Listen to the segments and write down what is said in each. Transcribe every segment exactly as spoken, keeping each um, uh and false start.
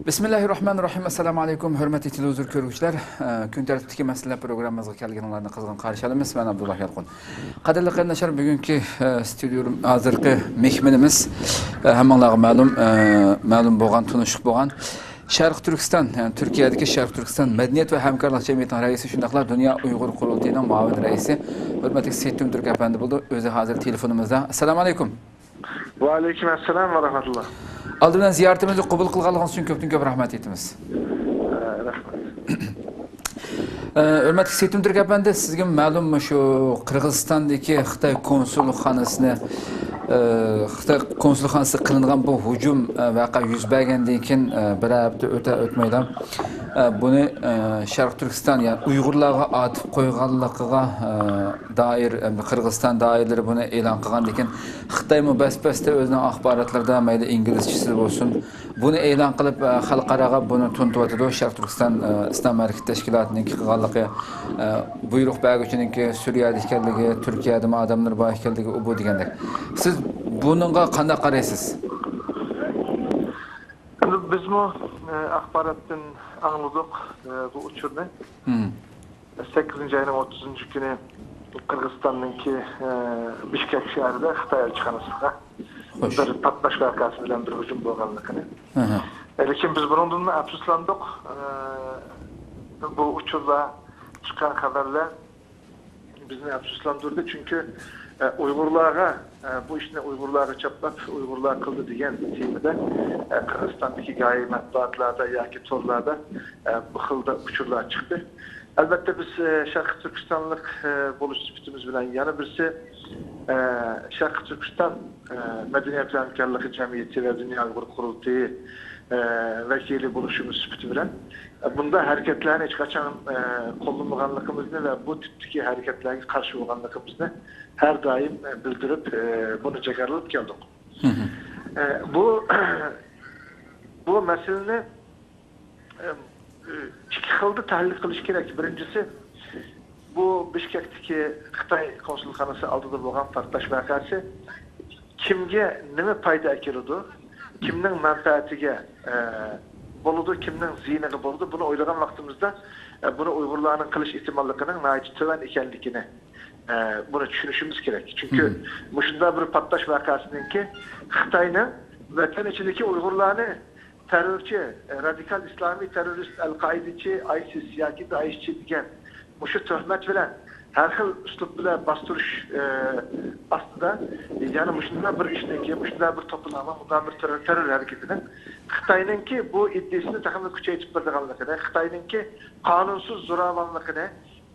بىسمىللاھىررەھمانىررەھىم. ئەسسالامۇ ئەلەيكۇم، ھۆرمەتلىك تېلېۋىزور كۆرگۈچىلەر. ئە، كۈن تەرتىپتىكى مەسىلىلەر پروگراممىمىزغا كەلگىنىڭلارنى قىزغىن قارشى ئالىمىز. مەن ئابدۇللا يالقۇن. قەدىرلىك قېرىنداشلار، بۈگۈنكى، ئە، ستۇدىيو، ھازىرقى مېھمىنىمىز، ئە، ھەممىڭلارغا مەلۇم، ئە، مەلۇم بولغان، تونۇشلۇق بولغان شەرقىي تۈركىستان، يەنى تۈركىيەدىكى شەرقىي تۈركىستان مەدەنىيەت ۋە ھەمكارلىق جەمئىيىتىنىڭ رەئىسى، شۇنداقلا دۇنيا ئۇيغۇر قۇرۇلتىيىنىڭ مۇئاۋىن رەئىسى، ھۆرمەتلىك سېيىتتۇم تۈرك ئەپەندى بولىدۇ. ئۆزى ھازىر تېلېفونىمىزدا. ئەسسالامۇ ئەلەيكۇم. ۋەئەلەيكۇم ئەسسالام ۋە رەھمەتۇللا. ئالدى بىلەن زىيارىتىمىزنى قوبۇل قىلغانلىقىڭىز ئۈچۈن كۆپتىن كۆپ رەھمەت ئېيتىمىز. ئە، رەھمەت. ئە، ھۆرمەتلىك سېيىتتۇم تۈرك ئەپەندى، سىزگە مەلۇم، شۇ قىرغىزىستاندىكى خىتاي كونسۇلخانىسىنى، ئە، خىتاي كونسۇلخانىسىغا قىلىنغان بۇ ھۇجۇم، ئە، ۋەقە يۈز بەرگەندىن كېيىن، ئە، بىر ھەپتە ئۆتە ئۆتمەيلا، ئە، بۇنى، ئە، شەرقىي تۈركىستان، يەنى ئۇيغۇرلارغا ئاتىپ قويغانلىقىغا، ئە، دائىر، ئە، قىرغىزىستان دائىرىلىرى بۇنى ئېلان قىلغاندىن كېيىن، خىتايمۇ بەس-بەستە ئۆزىنىڭ ئاخباراتلىرىدا، مەيلى ئىنگلىزچىسى بولسۇن، بۇنى ئېلان قىلىپ، ئە، خەلقئاراغا بۇنى تونۇتۇۋاتىدۇ. شەرقىي تۈركىستان، ئە، ئىسلام ھەرىكىتى تەشكىلاتىنىڭكى قىلغانلىقى، ئە، بۇيرۇق بەرگۈچىنىڭكى سۈرىيەدە ئىكەنلىكى، تۈركىيەدىمۇ ئادەملىرى بار ئىكەنلىكى، ئۇ بۇ دېگەندەك. سىز بۇنىڭغا قانداق قارايسىز؟ ئەمدى بىزمۇ، ئە، ئاخباراتتىن ئاڭلىدۇق، ئە، بۇ ئۇچۇرنى. مم. سەككىزىنچى ئاينىڭ ئوتتۇزىنچى كۈنى قىرغىزىستاننىڭكى، ئە، بىشكەك شەھىرىدە خىتاي ئەلچىخانىسىغا خوش. بىر پارتلاش ۋەقەسى بىلەن بىر ھۇجۇم بولغانلىقىنى. ئەھە. لېكىن بىز بۇنىڭدىنمۇ ئەپسۇسلاندۇق. ئە، بۇ ئۇچۇرلار، چىققان خەۋەرلەر بىزنى ئەپسۇسلاندۇردى، چۈنكى، ئە، ئۇيغۇرلارغا، ئە، بۇ ئىشنى ئۇيغۇرلارغا چاپلاپ، ئۇيغۇرلار قىلدى دېگەن تېمىدا، ئە، قىرغىزىستاندىكى گاھى مەتبۇئاتلاردا ياكى تورلاردا، ئە، بۇ خىلدا ئۇچۇرلار چىقتى. ئەلۋەتتە، بىز، ئە، شەرقىي تۈركىستانلىق، ئە، بولۇش سۈپىتىمىز بىلەن يەنە بىرسى، ئە، شەرقىي تۈركىستان، ئە، مەدەنىيەت ۋە ھەمكارلىقى جەمئىيىتى ۋە دۇنيا ئۇيغۇر قۇرۇلتىيى، ئە، ۋەكىلى بولۇشىمىز سۈپىتى بىلەن، ئە، بۇنداق ھەرىكەتلەرنى ھېچقاچان، ئە، قوللىمىغانلىقىمىزنى ۋە بۇ تىپتىكى ھەرىكەتلەرگە قارشى بولغانلىقىمىزنى ھەر دائىم، ئە، بىلدۈرۈپ، ئە، بۇنى جاكارلاپ كەلدۇق. مم. ئە، بۇ، بۇ مەسىلىنى ئىككى خىلدا تەھلىل قىلىش كېرەك. بىرىنچىسى، بۇ بىشكەكتىكى خىتاي كونسۇلخانىسى ئالدىدا بولغان پارتلاش ۋەقەسى كىمگە نېمە پايدا ئەكېلىدۇ، كىمنىڭ مەنپەئەتىگە، ئە، بولىدۇ، كىمنىڭ زىيىنىغا بولىدۇ، بۇنى ئويلىغان ۋاقتىمىزدا، ئە، بۇنى ئۇيغۇرلارنىڭ قىلىش ئېھتىماللىقىنىڭ ناھايىتى تۆۋەن ئىكەنلىكىنى، ئە، بۇنى چۈشىنىشىمىز كېرەك. چۈنكى مۇشۇنداق بىر پارتلاش ۋەقەسىنىڭكى خىتاينىڭ ۋەتەن ئىچىدىكى ئۇيغۇرلارنى تېررورچى، رادىكال ئىسلامىي تېررورىست، ئەل-قائىدىچى، ئايسىس ياكى دائىشچى دېگەن مۇشۇ تۆھمەت بىلەن ھەر خىل ئۇسلۇب بىلەن باستۇرۇش، ئە، ئاستىدا، يەنى مۇشۇنداق بىر ئىشنىڭكى، مۇشۇنداق بىر توپىلاڭنىڭ، مۇنداق بىر تېررور، تېررور ھەرىكىتىنىڭ خىتاينىڭكى بۇ ئىدىيىسىنى تېخىمۇ كۈچەيتىپ بېرىدىغانلىقىنى، خىتاينىڭكى قانۇنسىز زوراۋانلىقىنى،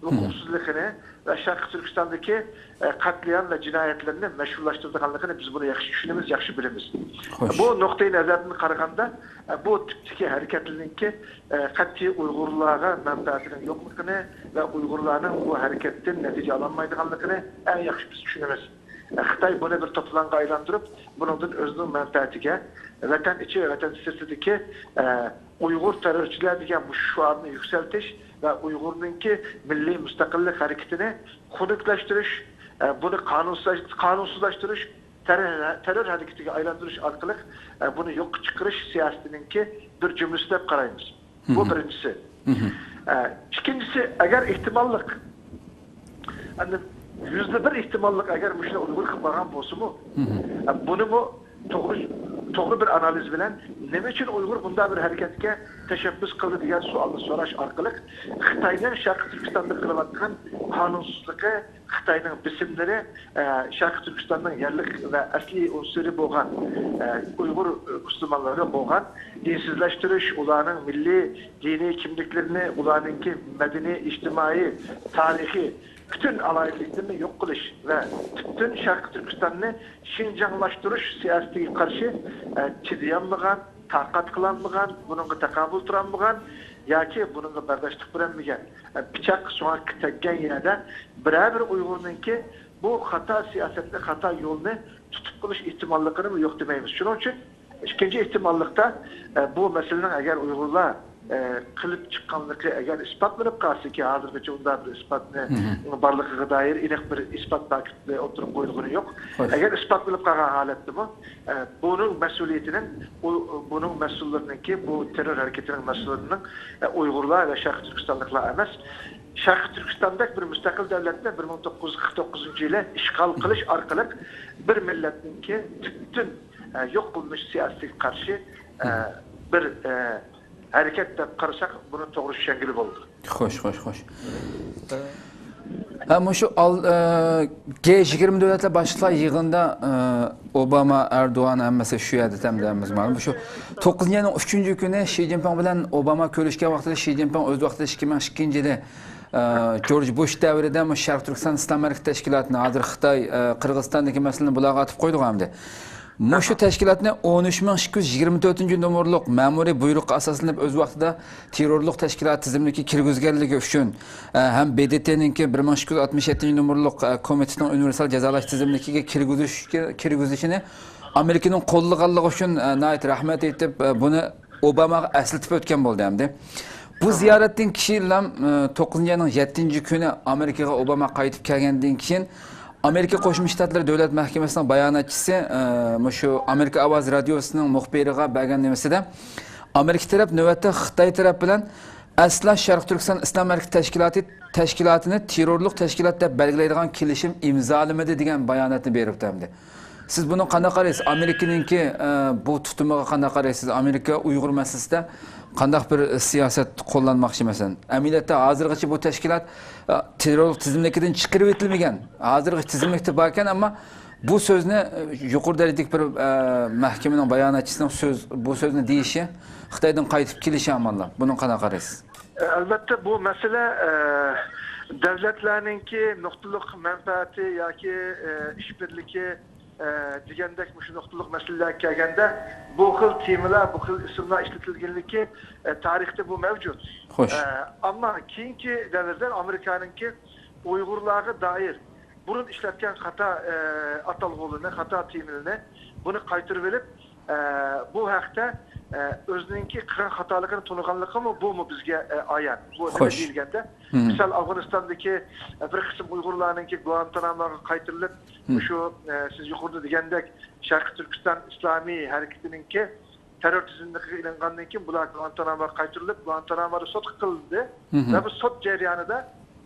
ھوقۇقسىزلىقىنى ۋە شەرقىي تۈركىستاندىكى، ئە، قەتلىئام ۋە جىنايەتلىرىنى مەشھۇرلاشتۇرىدىغانلىقىنى بىز بۇنى ياخشى چۈشىنىمىز، ياخشى بىلىمىز. خوش. بۇ نۇقتىئى نەزەردىن قارىغاندا، ئە، بۇ تىپتىكى ھەرىكەتلەرنىڭكى، ئە، قەتئىي ئۇيغۇرلارغا مەنپەئەتىنىڭ يوقلۇقىنى ۋە ئۇيغۇرلارنىڭ بۇ ھەرىكەتتىن نەتىجە ئالالمايدىغانلىقىنى ئەڭ ياخشى بىز چۈشىنىمىز. ئە، خىتاي بۇنى بىر توپىلاڭغا ئايلاندۇرۇپ، بۇنىڭدىن ئۆزىنىڭ مەنپەئەتىگە، ۋەتەن ئىچى ۋە ۋەتەن سىرتىدىكى، ئە، ئۇيغۇر تېررورچىلار دېگەن مۇشۇ شوئارنى يۈكسەلتىش ۋە ئۇيغۇرنىڭكى مىللىي مۇستەقىللىق ھەرىكىتىنى خۇنۈكلەشتۈرۈش، ئە، بۇنى قانۇنسىزلاش-، قانۇنسىزلاشتۇرۇش، تېررور، تېررور ھەرىكىتىگە ئايلاندۇرۇش ئارقىلىق، ئە، بۇنى يوققا چىقىرىش سىياسىتىنىڭكى بىر جۈملىسى دەپ قارايمىز. بۇ بىرىنچىسى. ئە، ئىككىنچىسى، ئەگەر ئېھتىماللىق، ئەمدى يۈزدە بىر ئېھتىماللىق، ئەگەر مۇشۇنى ئۇيغۇر قىلىپ بارغان بولسىمۇ، ئە، بۇنىمۇ توغرا، توغرا بىر ئانالىز بىلەن، نېمە ئۈچۈن ئۇيغۇر بۇنداق بىر ھەرىكەتكە تەشەببۇس قىلدى دېگەن سوئالنى سوراش ئارقىلىق، خىتاينىڭ شەرقىي تۈركىستاندا قىلىۋاتقان قانۇنسىزلىقى، خىتاينىڭ بېسىملىرى، ئە، شەرقىي تۈركىستاننىڭ يەرلىك ۋە ئەسلىي ئۇنسۇرى بولغان، ئە، ئۇيغۇر، ئە، مۇسۇلمانلىرىغا بولغان دىنسىزلاشتۇرۇش، ئۇلارنىڭ مىللىي، دىنىي كىملىكلىرىنى، ئۇلارنىڭكى مەدەنىي، ئىجتىمائىي، تارىخىي پۈتۈن ئالاھىدىلىكلىرىنى يوق قىلىش ۋە پۈتۈن شەرقىي تۈركىستاننى شىنجاڭلاشتۇرۇش سىياسىتىگە قارشى، ئە، چىدىيالمىغان، تاقەت قىلالمىغان، بۇنىڭغا تاقابىل تۇرالمىغان ياكى بۇنىڭغا بەرداشلىق بېرەلمىگەن، ئە، پىچاق سۆڭەككە تەگكەن يەردە بىرەر بىر ئۇيغۇرنىڭكى بۇ خاتا سىياسەتنى، خاتا يولنى تۇتۇپ قېلىش ئېھتىماللىقىنىمۇ يوق دېمەيمىز. شۇنىڭ ئۈچۈن ئىككىنچى ئېھتىماللىقتا، ئە، بۇ مەسىلىنىڭ ئەگەر ئۇيغۇرلار، ئە، قىلىپ چىققانلىقى ئەگەر ئىسپاتلىنىپ قالسىكى، ھازىرغىچە ئۇنداق بىر ئىسپاتنى بارلىقىغا دائىر ئېنىق بىر ئىسپات پاكىتى ئوتتۇرىغا قويۇلغىنى يوق. خوش. ئەگەر ئىسپاتلىنىپ قالغان ھالەتتىمۇ، ئە، بۇنىڭ مەسئۇلىيىتىنىڭ، ئۇ، بۇنىڭ مەسئۇللىرىنىڭكى، بۇ تېررور ھەرىكىتىنىڭ مەسئۇللىرىنىڭ، ئە، ئۇيغۇرلار ۋە شەرقىي تۈركىستانلىقلار ئەمەس، شەرقىي تۈركىستاندەك بىر مۇستەقىل دۆلەتنى بىر مىڭ توققۇز يۈز قىرىق توققۇزىنچى يىلى ئىشغال قىلىش ئارقىلىق بىر مىللەتنىڭكى پۈتۈن، ئە، يوق قىلىنىش سىياسىتىگە قارشى، ئە، بىر، ئە، ھەرىكەت دەپ قارىساق، بۇنى توغرا چۈشەنگىلى بولىدۇ. خوش، خوش، خوش. ھە، مۇشۇ ئال-، ئە، جى يىگىرمە دۆلەتلەر باشلىقلار يىغىنىدا، ئە، ئوباما، ئەردوغان ھەممىسى شۇ يەردە تەمدە ھەممىسى مانا. مۇشۇ توققۇزىنچى ئاينىڭ ئۈچىنچى كۈنى شى جىنپىڭ بىلەن ئوباما كۆرۈشكەن ۋاقتىدا شى جىنپىڭ ئۆز ۋاقتىدا ئىككى مىڭ ئىككىنچى يىلى، ئە، جورج بۇش دەۋرىدە مۇشۇ شەرقىي تۈركىستان ئىسلام ھەرىكىتى تەشكىلاتىنى، ھازىر خىتاي، ئە، قىرغىزىستاندىكى مەسىلىنى بۇلارغا ئاتىپ قويدۇق ئەمدى. مۇشۇ تەشكىلاتنى ئون ئۈچ مىڭ ئىككى يۈز يىگىرمە تۆتىنچى نومۇرلۇق مەمۇرىي بۇيرۇققا ئاساسلىنىپ ئۆز ۋاقتىدا تېررورلۇق تەشكىلاتى تىزىملىكىگە كىرگۈزگەنلىكى ئۈچۈن، ئە، ھەم ب د ت نىڭكى بىر مىڭ ئىككى يۈز ئاتمىش يەتتىنچى نومۇرلۇق، ئە، كومىتېتنىڭ ئۇنىۋېرسال جازالاش تىزىملىكىگە كىرگۈزۈشكە، كىرگۈزۈشىنى ئامېرىكىنىڭ قوللىغانلىقى ئۈچۈن، ئە، ناھايىتى رەھمەت ئېيتىپ، ئە، بۇنى ئوباماغا ئەسلىتىپ ئۆتكەن بولدى ئەمدى. بۇ زىيارەتتىن كېيىنلا، ئە، توققۇزىنچى ئاينىڭ يەتتىنچى كۈنى ئامېرىكىغا ئوباما قايتىپ كەلگەندىن كېيىن، ئامېرىكا قوشما شتاتلىرى دۆلەت مەھكىمىسىنىڭ باياناتچىسى، ئە، مۇشۇ ئامېرىكا ئاۋازى رادىيوسىنىڭ مۇخبىرىغا بەرگەن نېمىسىدە، ئامېرىكا تەرەپ نۆۋەتتە خىتاي تەرەپ بىلەن ئەسلا شەرقىي تۈركىستان ئىسلام ھەرىكىتى تەشكىلاتى، تەشكىلاتىنى تېررورلۇق تەشكىلات دەپ بەلگىلەيدىغان كېلىشىم ئىمزالىمىدى دېگەن باياناتنى بېرىپتۇ ئەمدى. سىز بۇنىڭغا قانداق قارايسىز؟ ئامېرىكىنىڭكى، ئە، بۇ تۇتۇمىغا قانداق قارايسىز؟ ئامېرىكا ئۇيغۇر مەسىلىسىدە قانداق بىر سىياسەت قوللانماقچى مەسىلەن؟ ئەمەلىيەتتە ھازىرغىچە بۇ تەشكىلات، ئە، تېررورلۇق تىزىملىكىدىن چىقىرىۋېتىلمىگەن. ھازىرغىچە تىزىملىكتە باركەن، ئەمما بۇ سۆزنى، ئە، يۇقىرى دەرىجىلىك بىر، ئە، مەھكىمىنىڭ باياناتچىسىنىڭ سۆز، بۇ سۆزنى دېيىشى، خىتايدىن قايتىپ كېلىشى ئامانلا. بۇنىڭغا قانداق قارايسىز؟ ئەلۋەتتە، بۇ مەسىلە، ئە، دۆلەتلەرنىڭكى نۇقتىلىق مەنپەئەتى ياكى، ئە، ئىشبىرلىكى، ئە، دېگەندەك مۇشۇ نۇقتىلىق مەسىلىلەرگە كەلگەندە، بۇ خىل تېمىلار، بۇ خىل ئىسىملار ئىشلىتىلگەنلىكى، ئە، تارىختا بۇ مەۋجۇت. خوش. ئە، ئەمما كېيىنكى دەۋردە ئامېرىكانىڭكى ئۇيغۇرلارغا دائىر بۇرۇن ئىشلەتكەن خاتا، ئە، ئاتالغۇلىرىنى، خاتا تېمىلىرىنى بۇنى قايتۇرۇۋېلىپ، ئە، بۇ ھەقتە، ئە، ئۆزىنىڭكى قىلغان خاتالىقىنى تونۇغانلىقىمۇ بۇمۇ بىزگە، ئە، ئايان. بۇ نېمە خوش. دېيىلگەندە، مىسال، ئافغانىستاندىكى، ئە، بىر قىسىم ئۇيغۇرلارنىڭكى گۇئانتاناموغا قايتۇرۇلۇپ، مۇشۇ، ئە، سىز يۇقىرىدا دېگەندەك، شەرقىي تۈركىستان ئىسلامىي ھەرىكىتىنىڭكى تېررور تىزىملىكىگە ئېلىنغاندىن كېيىن، بۇلار گۇئانتاناموغا قايتۇرۇلۇپ، گۇئانتانامودا سوتقا قىلىندى. ۋە بۇ سوت جەريانىدا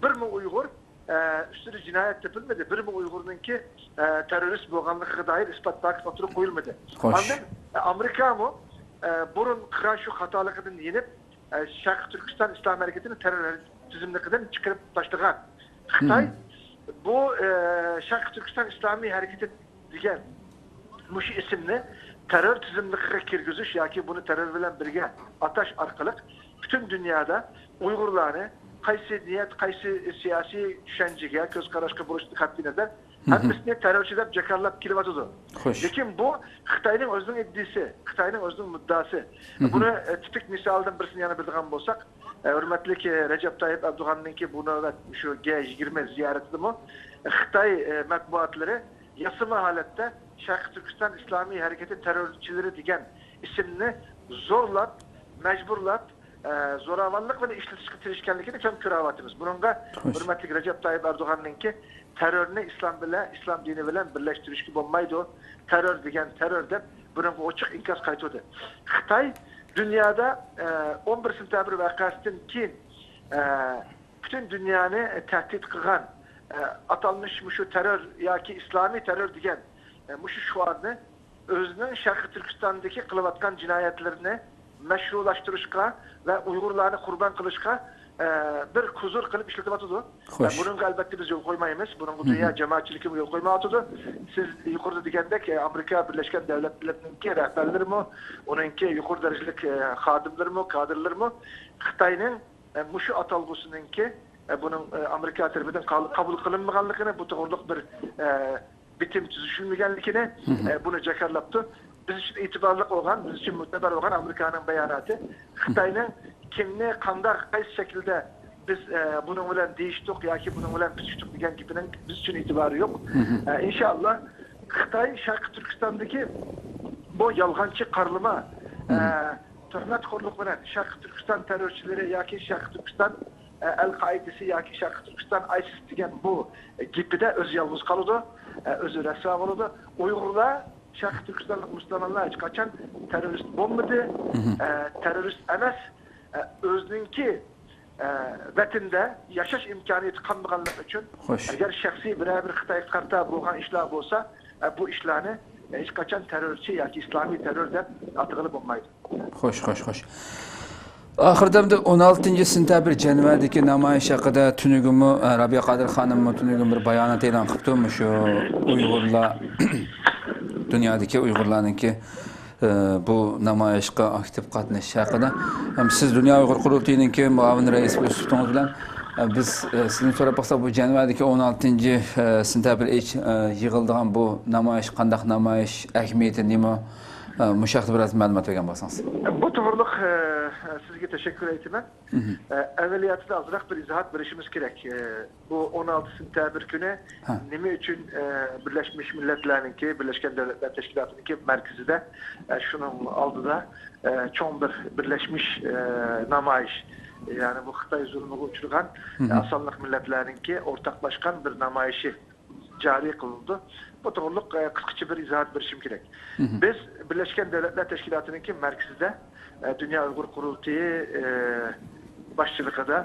بىرمۇ ئۇيغۇر، ئە، ئۈستىدە جىنايەت تېپىلمىدى. بىرمۇ ئۇيغۇرنىڭكى، ئە، تېررورىست بولغانلىقىغا دائىر ئىسپات پاكىت ئوتتۇرىغا قويۇلمىدى. خوش. ئاندىن، ئە، ئامېرىكامۇ، ئە، بۇرۇن قىلغان شۇ خاتالىقىدىن يېنىپ، ئە، شەرقىي تۈركىستان ئىسلام ھەرىكىتىنى تېررور تىزىملىكىدىن چىقىرىپ تاشلىغان. خىتاي بۇ، ئە، شەرقىي تۈركىستان ئىسلامىي ھەرىكىتى دېگەن مۇشۇ ئىسىمنى تېررور تىزىملىقىغا كىرگۈزۈش ياكى بۇنى تېررور بىلەن بىرگە ئاتاش ئارقىلىق پۈتۈن دۇنيادا ئۇيغۇرلارنى قايسى نىيەت، قايسى سىياسىي چۈشەنچىگە، كۆز قاراشقا بولۇشىدىن قەتئىينەزەر، ھەممىسىنى تېررورچى دەپ جاكارلاپ كېلىۋاتىدۇ. خوش. لېكىن بۇ خىتاينىڭ ئۆزىنىڭ ئىدىيىسى، خىتاينىڭ ئۆزىنىڭ مۇددىئاسى. بۇنى، ئە، تىپىك مىسالىدىن بىرسىنى يەنە بىلىدىغان بولساق، ئە، ھۆرمەتلىك، ئە، رەجەپ تايىپ ئەردوغاننىڭكى بۇ نۆۋەت شۇ جى يىگىرمە زىيارىتىدىمۇ، ئە، خىتاي، ئە، مەتبۇئاتلىرى ياسىما ھالەتتە شەرقىي تۈركىستان ئىسلامىي ھەرىكىتى تېررورچىلىرى دېگەن ئىسىمنى زورلاپ، مەجبۇرلاپ، ئە، زوراۋانلىق بىلەن ئىشلىتىشكە تىرىشكەنلىكىنى كۆپ كۆرۈۋاتىمىز. بۇنىڭغا خوش. ھۆرمەتلىك رەجەپ تايىپ ئەردوغاننىڭكى تېررورنى ئىسلام بىلەن، ئىسلام دىنى بىلەن بىرلەشتۈرۈشكە بولمايدۇ، تېررور دېگەن تېررور دەپ بۇنىڭغا ئوچۇق ئىنكاس قايتۇردى. خىتاي دۇنيادا، ئە، ئون بىر سېنتەبىر ۋەقەسىدىن كېيىن، ئە، پۈتۈن دۇنيانى تەھدىت قىلغان، ئە، ئاتالمىش مۇشۇ تېررور ياكى ئىسلامىي تېررور دېگەن، ئە، مۇشۇ شوئارنى ئۆزىنىڭ شەرقىي تۈركىستاندىكى قىلىۋاتقان جىنايەتلىرىنى مەشرۇلاشتۇرۇشقا ۋە ئۇيغۇرلارنى قۇربان قىلىشقا، ئە، بىر كوزۇر قىلىپ ئىشلىتىۋاتىدۇ. خوش. ئە، بۇنىڭغا ئەلۋەتتە بىز يول قويمايمىز. بۇنىڭغا دۇنيا جامائەتچىلىكىمۇ يول قويمايۋاتىدۇ. سىز يۇقىرىدا دېگەندەك، ئە، ئامېرىكا بىرلەشكەن دۆلەتلىرىنىڭكى رەھبەرلىرىمۇ، ئۇنىڭكى يۇقىرى دەرىجىلىك، ئە، خادىملىرىمۇ، كادىرلىرىمۇ خىتاينىڭ ئە، مۇشۇ ئاتالغۇسىنىڭكى، ئە، بۇنىڭ، ئە، ئامېرىكا تەرىپىدىن قال-، قوبۇل قىلىنمىغانلىقىنى، بۇ توغرىلىق بىر، ئە، بىتىم تۈزۈشۈلمىگەنلىكىنى، ئە، بۇنى جاكارلاپتۇ. بىز ئۈچۈن ئېتىبارلىق بولغان، بىز ئۈچۈن مۆتىبەر بولغان ئامېرىكانىڭ باياناتى. خىتاينىڭ كىمنى قانداق، قايسى شەكىلدە بىز، ئە، بۇنىڭ بىلەن دېيىشتۇق ياكى بۇنىڭ بىلەن پۈتۈشتۇق دېگەن گېپىنىڭ بىز ئۈچۈن ئېتىبارى يوق. ئە، ئىنشائاللا، خىتاي شەرقىي تۈركىستاندىكى بۇ يالغانچى قارىلىما، ئە، تۆھمەتخورلۇق بىلەن شەرقىي تۈركىستان تېررورچىلىرى ياكى شەرقىي تۈركىستان، ئە، ئەل قائىدىسى ياكى شەرقىي تۈركىستان ئايسىس دېگەن بۇ، ئە، گېپىدە ئۆزى يالغۇز قالىدۇ، ئە، ئۆزى رەسۋا بولىدۇ. ئۇيغۇرلار، شەرقىي تۈركىستانلىق مۇسۇلمانلار ھېچقاچان تېررورىست بولمىدى، ئە، تېررورىست ئەمەس، ئە، ئۆزىنىڭكى، ئە، ۋەتىنىدە ياشاش ئىمكانىيىتى قالمىغانلىقى ئۈچۈن، خوش. ئەگەر شەخسىي بىرەر بىر خىتايغا قارىتا بولغان ئىشلار بولسا، ئە، بۇ ئىشلارنى، ئە، ھېچقاچان تېررورچى ياكى ئىسلامىي تېررور دەپ ئاتىغىلى بولمايدۇ. خوش، خوش، خوش. ئاخىرىدا ئەمدى ئون ئالتىنچى سېنتەبىر جەنۋەدىكى نامايىش ھەققىدە تۈنۈگۈنمۇ، ئە، رابىيە قادىر خانىممۇ تۈنۈگۈن بىر بايانات ئېلان قىپتۇ. مۇشۇ ئۇيغۇرلار، دۇنيادىكى ئۇيغۇرلارنىڭكى، ئە، بۇ نامايىشقا ئاكتىپ قاتنىشىشى ھەققىدە. ھەم سىز دۇنيا ئۇيغۇر قۇرۇلتىيىنىڭكى مۇئاۋىن رەئىسى بولۇش سۈپىتىڭىز بىلەن، ئە، بىز، ئە، سىزدىن سوراپ باقساق، بۇ جەنۋەدىكى ئون ئالتىنچى، ئە، سېنتەبىر ئىچ-، ئە، يىغىلىدىغان بۇ نامايىش قانداق نامايىش، ئەھمىيىتى نېمە؟ ئە، مۇشۇ ھەققىدە بىراز مەلۇمات بەرگەن بولسىڭىز. بۇ توغرۇلۇق، ئە، سىزگە تەشەككۈر ئېيتىمەن. ئە، ئەۋۋەلىياتىدا ئازراق بىر ئىزاھات بېرىشىمىز كېرەك. ئە، بۇ ئون ئالتە سېنتەبىر كۈنى ھە. نېمە ئۈچۈن، ئە، بىرلەشمىش مىللەتلەرنىڭكى، بىرلەشكەن دۆلەتلەر تەشكىلاتىنىڭكى مەركىزىدە، ئە، شۇنىڭ ئالدىدا، ئە، چوڭ بىر بىرلەشمىش، ئە، نامايىش، يەنى بۇ خىتاي زۇلمىغا ئۇچرىغان، ئە، ئاز سانلىق مىللەتلەرنىڭكى ئورتاقلاشقان بىر نامايىشى جارى قىلىنىدۇ. بۇ توغرۇلۇق، ئە، قىسقىچە بىر ئىزاھات بېرىشىم كېرەك. بىز بىرلەشكەن دۆلەتلەر تەشكىلاتىنىڭكى مەركىزىدە، ئە، دۇنيا ئۇيغۇر قۇرۇلتىيى، ئە، باشچىلىقىدا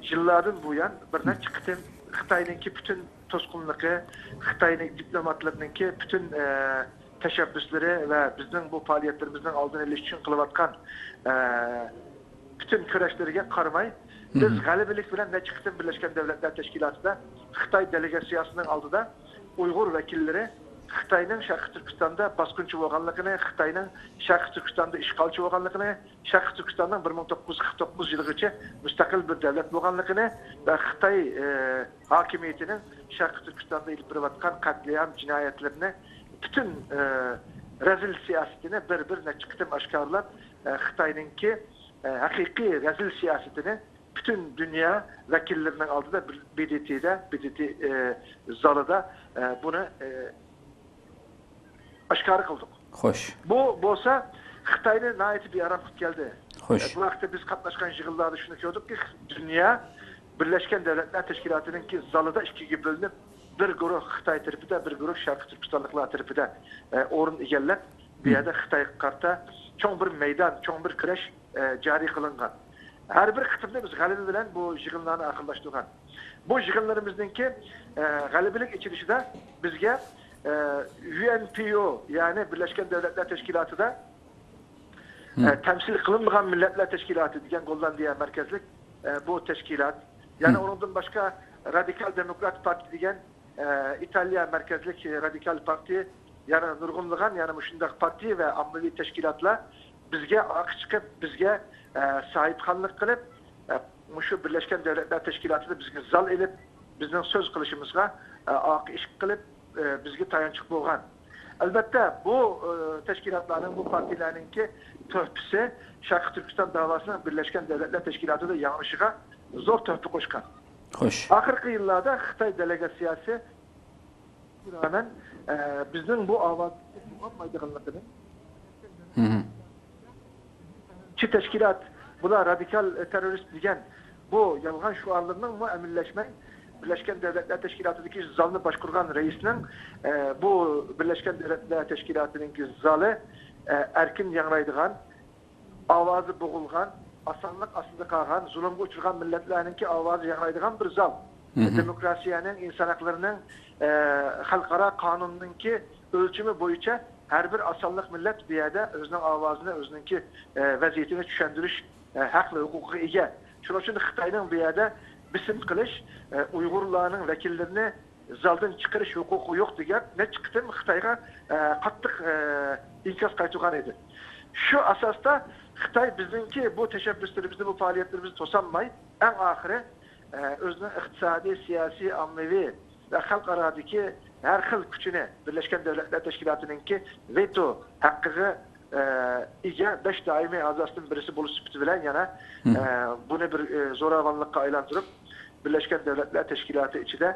يىللاردىن بۇيان بىر نەچچە قېتىم خىتاينىڭكى پۈتۈن توسقۇنلۇقى، خىتاينىڭ دىپلوماتلىرىنىڭكى پۈتۈن، ئە، تەشەببۇسلىرى ۋە بىزنىڭ بۇ پائالىيەتلىرىمىزنىڭ ئالدىنى ئېلىش ئۈچۈن قىلىۋاتقان، ئە، پۈتۈن كۈرەشلىرىگە قارىماي، بىز غەلىبىلىك بىلەن نەچچە قېتىم بىرلەشكەن دۆلەتلەر تەشكىلاتىدا خىتاي دېلېگاتسىيەسىنىڭ ئالدىدا ئۇيغۇر ۋەكىللىرى خىتاينىڭ شەرقىي تۈركىستاندا باسقۇنچى بولغانلىقىنى، خىتاينىڭ شەرقىي تۈركىستاندا ئىشغالچى بولغانلىقىنى، شەرقىي تۈركىستاننىڭ بىر مىڭ توققۇز يۈز قىرىق توققۇز يىلىغىچە مۇستەقىل بىر دۆلەت بولغانلىقىنى ۋە خىتاي، ئە، ھاكىمىيىتىنىڭ شەرقىي تۈركىستاندا ئېلىپ بېرىۋاتقان قەتلىئام جىنايەتلىرىنى، پۈتۈن، ئە، رەزىل سىياسىتىنى بىر-بىر نەچچە قېتىم ئاشكارىلاپ، ئە، خىتاينىڭكى، ئە، ھەقىقىي رەزىل سىياسىتىنى پۈتۈن دۇنيا ۋەكىللىرىنىڭ ئالدىدا بىر ب د ت دە، ب د ت، ئە، زالىدا، ئە، بۇنى، ئە، ئاشكارا قىلدۇق. خوش. بۇ بولسا خىتاينى ناھايىتى بىئارام قىلىپ كەلدى. خوش. بۇ ھەقتە بىز قاتناشقان يىغىنلاردا شۇنى كۆردۇقكى، دۇنيا بىرلەشكەن دۆلەتلەر تەشكىلاتىنىڭكى زالىدا ئىككىگە بۆلۈنۈپ، بىر گۇرۇھ خىتاي تەرىپىدە، بىر گۇرۇھ شەرقىي تۈركىستانلىقلار تەرىپىدە، ئە، ئورۇن ئىگىلەپ، بۇ يەردە خىتايغا قارىتا چوڭ بىر مەيدان، چوڭ بىر كۈرەش، ئە، جارى قىلىنغان. ھەر بىر قېتىمدا بىز غەلىبە بىلەن بۇ يىغىنلارنى ئاخىرلاشتۇرغان. بۇ يىغىنلىرىمىزنىڭكى، ئە، غەلىبىلىك ئېچىلىشىدا بىزگە، ئە، يۇ ئېن پى ئو، يەنى بىرلەشكەن دۆلەتلەر تەشكىلاتىدا، ئە، تەمسىل قىلىنمىغان مىللەتلەر تەشكىلاتى دېگەن گوللاندىيە مەركەزلىك، ئە، بۇ تەشكىلات. يەنە ئۇنىڭدىن باشقا رادىكال دېموكرات پارتىيە دېگەن، ئە، ئىتالىيە مەركەزلىك رادىكال پارتىيە، يەنە نۇرغۇنلىغان يەنە مۇشۇنداق پارتىيە ۋە ئاممىۋى تەشكىلاتلار بىزگە ئارقا چىقىپ، بىزگە، ئە، ساھىبخانلىق قىلىپ، ئە، مۇشۇ بىرلەشكەن دۆلەتلەر تەشكىلاتىدا بىزگە زال ئېلىپ، بىزنىڭ سۆز قىلىشىمىزغا، ئە، ئارقا ئىشىك قىلىپ، ئە، بىزگە تايانچلىق بولغان. ئەلۋەتتە، بۇ، ئە، تەشكىلاتلارنىڭ، بۇ پارتىيەلەرنىڭكى تۆھپىسى شەرقىي تۈركىستان داۋاسىنىڭ بىرلەشكەن دۆلەتلەر تەشكىلاتىدا ياڭرىشىغا زور تۆھپە قوشقان. خوش. ئاخىرقى يىللاردا خىتاي دېلېگاتسىيەسى رامەن، ئە، بىزنىڭ بۇ ئاۋازىمىزنى ئاڭلىمايدىغانلىقىنى، چى تەشكىلات، بۇلار رادىكال تېررورىست دېگەن بۇ يالغان شوئارلىرىنىڭمۇ ئەمەلىيلەشمەي، بىرلەشكەن دۆلەتلەر تەشكىلاتىدىكى زالنى باشقۇرغان رەئىسنىڭ، ئە، بۇ بىرلەشكەن دۆلەتلەر تەشكىلاتىنىڭكى زالى، ئە، ئەركىن ياڭرايدىغان، ئاۋازى بوغۇلغان، ئاسانلىق ئاستىدا قالغان، زۇلۇمغا ئۇچرىغان مىللەتلەرنىڭكى ئاۋازى ياڭرايدىغان بىر زال. دېموكراتىيەنىڭ، ئىنسان ھەقلىرىنىڭ، ئە، خەلقئارا قانۇننىڭكى ئۆلچىمى بويىچە ھەر بىر ئاسانلىق مىللەت بۇ يەردە ئۆزىنىڭ ئاۋازىنى، ئۆزىنىڭكى، ئە، ۋەزىيىتىنى چۈشەندۈرۈش، ئە، ھەق ۋە ھوقۇقىغا ئىگە. شۇنىڭ ئۈچۈن خىتاينىڭ بۇ يەردە بېسىم قىلىش، ئە، ئۇيغۇرلارنىڭ ۋەكىللىرىنى زالدىن چىقىرىش ھوقۇقى يوق دېگەن نەچچە قېتىم خىتايغا، ئە، قاتتىق، ئە، ئىنكاس قايتۇرغان ئىدى. شۇ ئاساستا خىتاي بىزنىڭكى بۇ تەشەببۇسلىرىمىزنى، بۇ پائالىيەتلىرىمىزنى توسالماي، ئەڭ ئاخىرى، ئە، ئۆزىنىڭ ئىقتىسادىي، سىياسىي، ئاممىۋى ۋە خەلقئارادىكى ھەر خىل كۈچىنى، بىرلەشكەن دۆلەتلەر تەشكىلاتىنىڭكى ۋېتو ھەققىگە، ئە، ئىگە بەش دائىمىي ئەزاسىدىن بىرسى بولۇش سۈپىتى بىلەن يەنە، ئە، بۇنى بىر، ئە، زوراۋانلىققا ئايلاندۇرۇپ، بىرلەشكەن دۆلەتلەر تەشكىلاتى ئىچىدە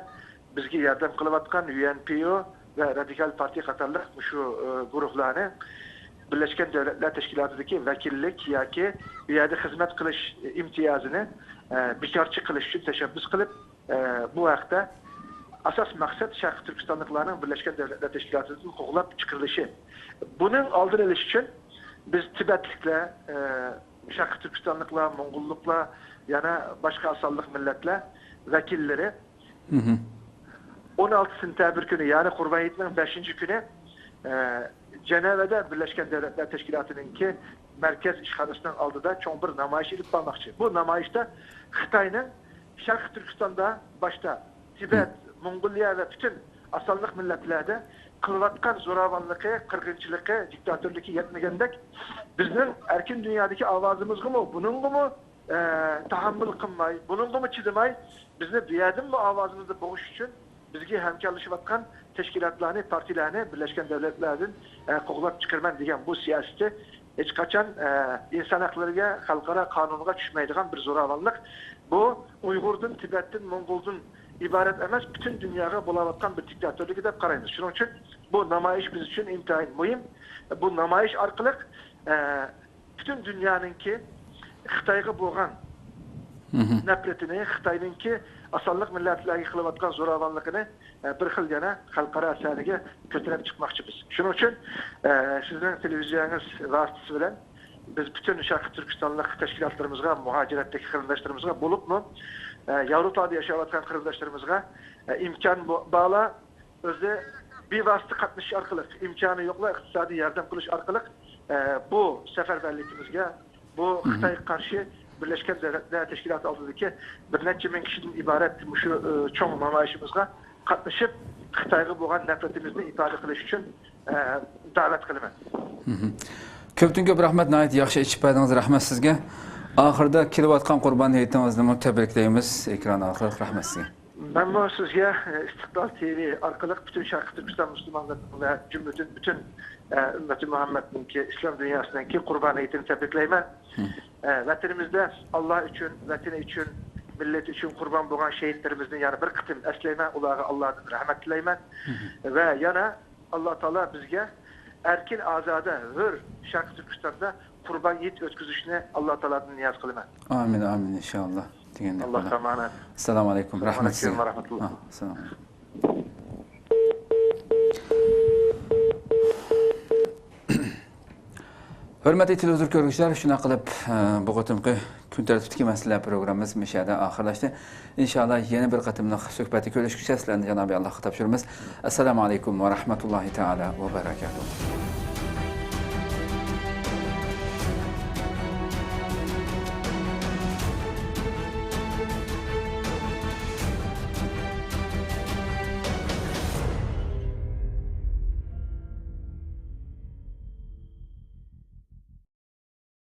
بىزگە ياردەم قىلىۋاتقان يۇ ئېن پى ئو ۋە رادىكال پارتىيە قاتارلىق مۇشۇ، ئە، گۇرۇھلارنى بىرلەشكەن دۆلەتلەر تەشكىلاتىدىكى ۋەكىللىك ياكى بۇ يەردە خىزمەت قىلىش ئىمتىيازىنى، ئە، بىكارچە قىلىش ئۈچۈن تەشەببۇس قىلىپ، ئە، بۇ ھەقتە ئاساس مەقسەت شەرقىي تۈركىستانلىقلارنىڭ بىرلەشكەن دۆلەتلەر تەشكىلاتىدىن قوغلاپ چىقىرىلىشى. بۇنىڭ ئالدىنى ئېلىش ئۈچۈن بىز تىبەتلىكلەر، ئە، شەرقىي تۈركىستانلىقلار، موڭغۇللۇقلار، يەنە باشقا ئاسانلىق مىللەتلەر ۋەكىللىرى ئون ئالتە سېنتەبىر كۈنى، يەنى قۇربان ھېيتنىڭ بەشىنچى كۈنى، ئە، جەنەۋەدە بىرلەشكەن دۆلەتلەر تەشكىلاتىنىڭكى مەركەز ئىشخانىسىنىڭ ئالدىدا چوڭ بىر نامايىش ئېلىپ بارماقچى. بۇ نامايىشتا خىتاينىڭ شەرقىي تۈركىستاندا باشتا تىبەت، موڭغۇلىيە ۋە پۈتۈن ئاسانلىق مىللەتلەردە قىلىۋاتقان زوراۋانلىقى، قىرغىنچىلىقى، دىكتاتورلۇقى يەتمىگەندەك، بىزنىڭ ئەركىن دۇنيادىكى ئاۋازىمىزغىمۇ، بۇنىڭغىمۇ، ئە، تاھاممۇل قىلماي، بۇنىڭغىمۇ چىدىماي، بىزنى بۇ يەردىنمۇ ئاۋازىمىزنى بوغۇش ئۈچۈن بىزگە ھەمكارلىشىۋاتقان تەشكىلاتلارنى، پارتىيەلەرنى بىرلەشكەن دۆلەتلەردىن، ئە، قوغلاپ چىقىرىمەن دېگەن بۇ سىياسىتى ھېچقاچان، ئە، ئىنسان ھەقلىرىگە، خەلقئارا قانۇنغا چۈشمەيدىغان بىر زوراۋانلىق. بۇ ئۇيغۇردىن، تىبەتتىن، موڭغۇلدىن ئىبارەت ئەمەس، پۈتۈن دۇنياغا بولاۋاتقان بىر دىكتاتورلۇقى دەپ قارايمىز. شۇنىڭ ئۈچۈن بۇ نامايىش بىز ئۈچۈن ئىنتايىن مۇھىم. بۇ نامايىش ئارقىلىق، ئە، پۈتۈن دۇنيانىڭكى خىتايغا بولغان نەپرىتىنى، خىتاينىڭكى ئاسانلىق مىللەتلەرگە قىلىۋاتقان زوراۋانلىقىنى، ئە، بىر خىل يەنە خەلقئارا سەھنىگە كۆتۈرۈپ چىقماقچىمىز. شۇنىڭ ئۈچۈن، ئە، سىزنىڭ تېلېۋىزىيەڭىز ۋاسىتىسى بىلەن بىز پۈتۈن شەرقىي تۈركىستانلىق تەشكىلاتلىرىمىزغا، مۇھاجىرەتتىكى قېرىنداشلىرىمىزغا، بولۇپمۇ، ئە، ياۋروپادا ياشاۋاتقان قېرىنداشلىرىمىزغا، ئە، ئىمكان بو-، بارلار ئۆزى بىۋاسىتە قاتنىشىش ئارقىلىق، ئىمكانى يوقلار ئىقتىسادىي ياردەم قىلىش ئارقىلىق، ئە، بۇ سەپەرۋەرلىكىمىزگە، بۇ خىتايغا قارشى بىرلەشكەن دۆلەتلەر تەشكىلاتى ئالدىدىكى بىر نەچچە مىڭ كىشىدىن ئىبارەت مۇشۇ، ئە، چوڭ نامايىشىمىزغا قاتنىشىپ، خىتايغا بولغان نەپرىتىمىزنى ئىپادە قىلىش ئۈچۈن، ئە، دەۋەت قىلىمەن. كۆپتىن كۆپ رەھمەت، ناھايىتى ياخشى ئېچىپ بەردىڭىز، رەھمەت سىزگە. ئاخىرىدا كېلىۋاتقان قۇربان ھېيتىڭىزنىمۇ تەبرىكلەيمىز، ئېكران ئارقىلىق رەھمەت سىزگە. مەنمۇ سىزگە، ئە، ئىستىقلال تىۋى ئارقىلىق پۈتۈن شەرقىي تۈركىستان مۇسۇلمانلىرىنىڭ ۋە جۈملىدىن پۈتۈن، ئە، ئۈممىتى مۇھەممەدنىڭكى، ئىسلام دۇنياسىنىڭكى قۇربان ھېيتىنى تەبرىكلەيمەن. ئە، ۋەتىنىمىزدە ئاللا ئۈچۈن، ۋەتىنى ئۈچۈن، مىللىتى ئۈچۈن قۇربان بولغان شېھىتلىرىمىزنى يەنە بىر قېتىم ئەسلەيمەن، ئۇلارغا ئاللادىن رەھمەت تىلەيمەن. ۋە يەنە ئاللا تائالا بىزگە ئەركىن، ئازادە، ھۆر شەرقىي تۈركىستاندا قۇربان ھېيت ئۆتكۈزۈشنى ئاللا تائالادىن نىياز قىلىمەن. ئامىن، ئامىن، ئىنشائاللا. دېگەندەك ئاللاھقا ئامانەت. ئەسسالامۇ ئەلەيكۇم. رەھمەت سىزگە. ئەلەيكۇم ۋە رەھمەتۇللا. ھا، ئەسسالامۇ ئەلەيكۇم. ھۆرمەتلىك تېلېۋىزور كۆرگۈچىلەر، شۇنداق قىلىپ، ئە، بۇ قېتىمقى كۈن تەرتىپتىكى مەسىلىلەر پروگراممىمىز مۇشۇ يەردە ئاخىرلاشتى. ئىنشائاللا، يەنە بىر قېتىملىق سۆھبەتتە كۆرۈشكۈچە سىلەرنى جانابى ئاللاھقا تاپشۇرىمىز. ئەسسالامۇ ئەلەيكۇم ۋە رەھمەتۇللاھى تائالا ۋە بەرەكاتۇھ.